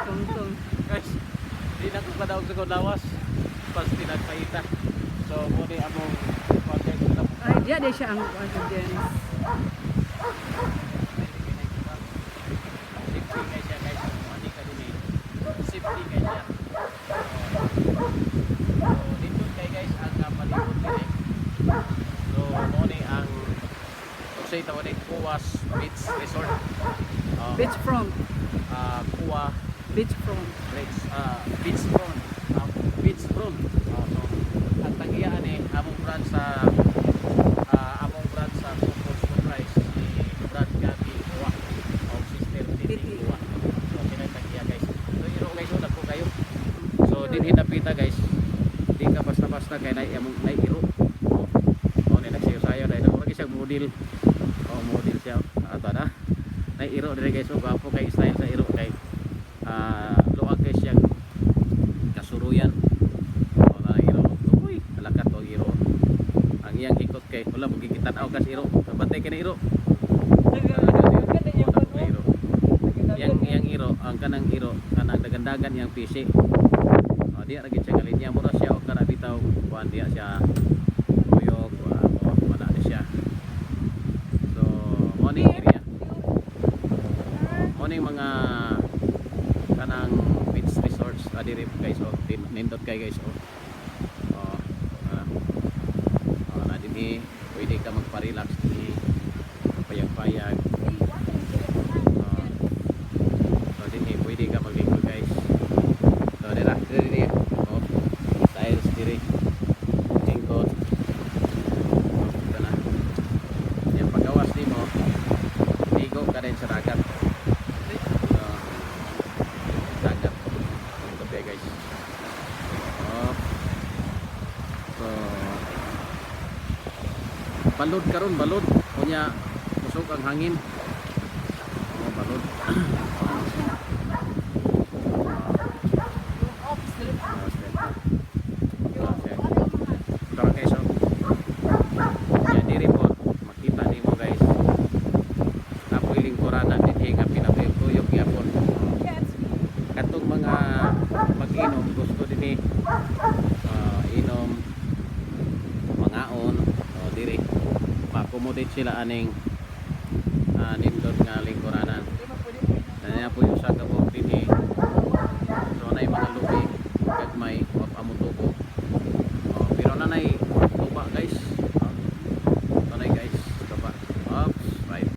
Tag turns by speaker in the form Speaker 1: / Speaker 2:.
Speaker 1: Tungtong.
Speaker 2: Guys, di na ko padaog sa kong lawas. Pas tinagpaita. So, mao ni among project na.
Speaker 1: Ay, diya di siya ang ano din.
Speaker 2: Safety kay siya, guys. Ano ka din eh. Safety kay siya. So, dito kay guys ang palibot din eh. So, mao ni ang unsay tawag ni Kuwas Beach Resort.
Speaker 1: Beachfront.
Speaker 2: Kuwa
Speaker 1: Beachfront.
Speaker 2: Beach Beachfront. Beachfront. So, ang tagiyaan eh among branch sa Couples for Christ, si Brad Gabi Kuwa o Sister Titi
Speaker 1: Titi.
Speaker 2: Kuwa. So sila ang tagiya, guys. So iro guys, oh, dagko kayo. So dinhi napita, guys. Di ka basta-basta kay nay among nay iro. Oh, oh ni nagsayo-sayo dahil mura siya model. Oh, model siya. Ato na. Nay iro dire, guys, oh, gwapo kay style sa iro kay luag kay siyang kasuruyan. Oh, na iro. Uy, alakat og iro. Ang iyang hikot kay wala mo gikitan-aw kas iro. Bantay kay na iro. Iro. Yang iyang iro, ang kanang iro, kanang dagandagan iyang pisi. Oh, diya ra gid siya nga linya, mura siya og kana bitaw kuan diya siya tuyok, oh, wala na siya. So, mo ning area. Mo ning mga kanang beach resorts diri, guys, oh, nindot kay, guys, oh. Oh, oh, na dinhi pwede ka magpa-relax dinhi. Payag-payag. Oh. So dinhi pwede ka magligo, guys. So dira, diri diri. Oh. Tiles diri. Lingkod. Oh, ito na. Yan pagawas nimo, ligo ka rin sa dagat. So, dagat. Ito pa, guys. Oh. So, balod karon, balod. Unya kusog ang hangin. Oh, balod. Okay. Tara, guys, oh. Yan, diri po, makita nimo, guys. Napoy lingkuranan dinhi nga pinatuyok gyapon. Katong mga mag-inom gusto dinhi inom, mangaon, oh, diri. Ma-accommodate sila aning nindot nga lingkuranan. Ano po yung sa